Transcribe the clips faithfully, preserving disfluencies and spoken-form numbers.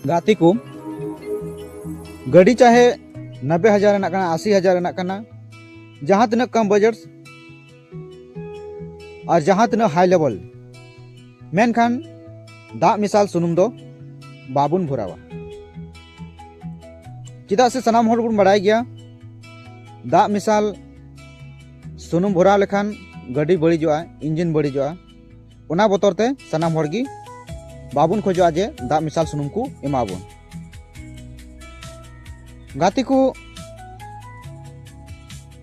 ᱜᱟᱛᱮ ᱠᱚ, ᱜᱟᱹᱰᱤ ᱪᱟᱦᱮ ᱱᱚᱵᱵᱳᱭ ᱦᱟᱡᱟᱨ ᱨᱮᱱᱟᱜ ᱠᱟᱱᱟ, ᱟᱥᱤ ᱦᱟᱡᱟᱨ ᱨᱮᱱᱟᱜ ᱠᱟᱱᱟ, ᱡᱟᱦᱟᱸ ᱛᱤᱱᱟᱹᱜ ᱠᱚᱢ ᱵᱟᱡᱮᱴ ᱟᱨ ᱡᱟᱦᱟᱸ ᱛᱤᱱᱟᱹᱜ ᱦᱟᱭ ᱞᱮᱵᱮᱞ, ᱢᱮᱱᱠᱷᱟᱱ ᱫᱟᱜ ᱢᱮᱥᱟᱞ ᱥᱩᱱᱩᱢ ᱫᱚ ᱵᱟᱵᱚᱱ ᱵᱷᱚᱨᱟᱣᱟ᱾ ᱪᱮᱫᱟᱜ ᱥᱮ ᱥᱟᱱᱟᱢ ᱦᱚᱲ ᱵᱚᱱ ᱵᱟᱲᱟᱭ ᱜᱮᱭᱟ, ᱫᱟᱜ ᱢᱮᱥᱟᱞ ᱥᱩᱱᱩᱢ ᱵᱷᱚᱨᱟᱣ ᱞᱮᱠᱷᱟᱱ ᱜᱟᱹᱰᱤ ᱵᱟᱹᱲᱤᱡᱚᱜᱼᱟ, ᱤᱧᱡᱤᱱ ᱵᱟᱹᱲᱤᱡᱚᱜᱼᱟ᱾ ᱚᱱᱟ ᱵᱚᱛᱚᱨ ᱛᱮ ᱥᱟᱱᱟᱢ ᱦᱚᱲ ᱜᱮ ᱵᱟᱵᱚᱱ ᱠᱷᱚᱡᱚᱜᱼᱟ ᱡᱮ ᱫᱟᱜ ᱢᱮᱥᱟᱞ ᱥᱩᱱᱩᱢ ᱠᱚ ᱮᱢᱟ ᱵᱚᱱ᱾ ᱜᱟᱛᱮ ᱠᱚ,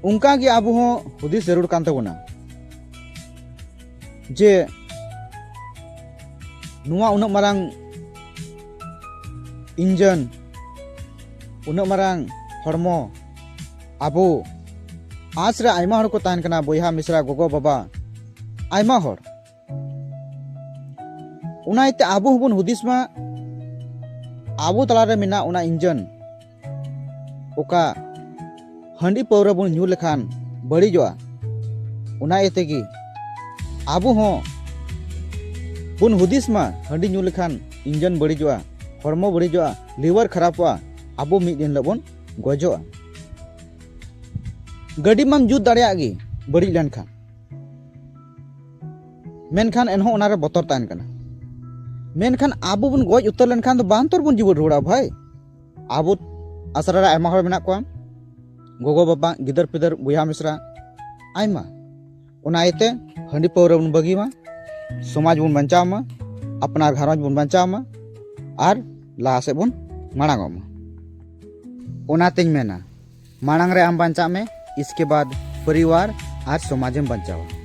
ᱚᱱᱠᱟ ᱜᱮ ᱟᱵᱚ ᱦᱚᱸ ᱦᱩᱫᱤᱥ ᱡᱟᱹᱨᱩᱲ ᱠᱟᱱ ᱛᱟᱵᱚᱱᱟ ᱡᱮ ᱱᱚᱣᱟ ᱩᱱᱟᱹᱜ ᱢᱟᱨᱟᱝ ᱤᱧᱡᱤᱱ, ᱩᱱᱟᱹᱜ ᱢᱟᱨᱟᱝ ᱦᱚᱲᱢᱚ, ᱟᱵᱚ ᱟᱸᱥ ᱨᱮ ᱟᱭᱢᱟ ᱦᱚᱲ ᱠᱚ ᱛᱟᱦᱮᱱ ᱠᱟᱱᱟ, ᱵᱚᱭᱦᱟ ᱢᱤᱥᱨᱟ, ᱜᱚᱜᱚ ᱵᱟᱵᱟ, ᱟᱭᱢᱟ ᱦᱚᱲ᱾ ᱚᱱᱟ ᱤᱭᱟᱹᱛᱮ ᱟᱵᱚ ᱦᱚᱸᱵᱚᱱ ᱦᱩᱫᱤᱥ ᱢᱟ, ᱟᱵᱚ ᱛᱟᱞᱟᱨᱮ ᱢᱮᱱᱟᱜ ᱚᱱᱟ ᱤᱧᱡᱤᱱ ᱚᱠᱟ ᱦᱟᱺᱰᱤ ᱯᱟᱹᱣᱨᱟᱹ ᱵᱚᱱ ᱧᱩ ᱞᱮᱠᱷᱟᱱ ᱵᱟᱹᱲᱤᱡᱚᱜᱼᱟ᱾ ᱚᱱᱟ ᱤᱭᱟᱹ ᱛᱮᱜᱮ ᱟᱵᱚ ᱦᱚᱸ ᱵᱚᱱ ᱦᱩᱫᱤᱥ ᱢᱟ, ᱦᱟᱺᱰᱤ ᱧᱩ ᱞᱮᱠᱷᱟᱱ ᱤᱧᱡᱤᱱ ᱵᱟᱹᱲᱤᱡᱚᱜᱼᱟ, ᱦᱚᱲᱢᱚ ᱵᱟᱹᱲᱤᱡᱚᱜᱼᱟ, ᱞᱤᱵᱷᱟᱨ ᱠᱷᱟᱨᱟᱯᱚᱜᱼᱟ, ᱟᱵᱚ ᱢᱤᱫ ᱫᱤᱱ ᱦᱤᱞᱳᱜ ᱵᱚᱱ ᱜᱚᱡᱚᱜᱼᱟ᱾ ᱜᱟᱹᱰᱤ ᱢᱟᱢ ᱡᱩᱛ ᱫᱟᱲᱮᱭᱟᱜ ᱜᱮ ᱵᱟᱹᱲᱤᱡ ᱞᱮᱱᱠᱷᱟᱱ, ᱢᱮᱱᱠᱷᱟᱱ ᱮᱱᱦᱚᱸ ᱚᱱᱟᱨᱮ ᱵᱚᱛᱚᱨ ᱛᱟᱦᱮᱱ ᱠᱟᱱᱟ᱾ ᱢᱮᱱᱠᱷᱟᱱ ᱟᱵᱚ ᱵᱚᱱ ᱜᱚᱡ ᱩᱛᱟᱹᱨ ᱞᱮᱱᱠᱷᱟᱱ ᱫᱚ ᱵᱟᱝ ᱛᱚᱨ ᱵᱚᱱ ᱡᱤᱣᱮᱫ ᱨᱩᱣᱟᱹᱲᱟ ᱵᱷᱟᱭ᱾ ᱟᱵᱚ ᱟᱥᱨᱟ ᱨᱮ ᱟᱭᱢᱟ ᱦᱚᱲ ᱢᱮᱱᱟᱜ ᱠᱚᱣᱟ, ᱜᱚᱜᱚ ᱵᱟᱵᱟ, ᱜᱤᱫᱟᱹᱨ ᱯᱤᱫᱟᱹᱨ, ᱵᱚᱭᱦᱟ ᱢᱤᱥᱨᱟ, ᱟᱭᱢᱟ᱾ ᱚᱱᱟ ᱤᱭᱟᱹᱛᱮ ᱦᱟᱺᱰᱤ ᱯᱟᱹᱣᱨᱟᱹ ᱵᱚᱱ ᱵᱟᱹᱜᱤ ᱢᱟ, ᱥᱚᱢᱟᱡᱽ ᱵᱚᱱ ᱵᱟᱧᱪᱟᱣ ᱢᱟ, ᱟᱯᱱᱟᱨ ᱜᱷᱟᱨᱚᱸᱡᱽ ᱵᱚᱱ ᱵᱟᱧᱪᱟᱣ ᱢᱟ ᱟᱨ ᱞᱟᱦᱟ ᱥᱮᱫ ᱵᱚᱱ ᱢᱟᱲᱟᱝᱚᱜ ᱢᱟ᱾ ᱚᱱᱟᱛᱮᱧ ᱢᱮᱱᱟ, ᱢᱟᱲᱟᱝ ᱨᱮ ᱟᱢ ᱵᱟᱧᱪᱟᱜ ᱢᱮ, ᱤᱥᱠᱮ ᱵᱟᱫ ᱯᱚᱨᱤᱵᱟᱨ ᱟᱨ ᱥᱚᱢᱟᱡᱽ ᱮᱢ ᱵᱟᱧᱪᱟᱣᱟ᱾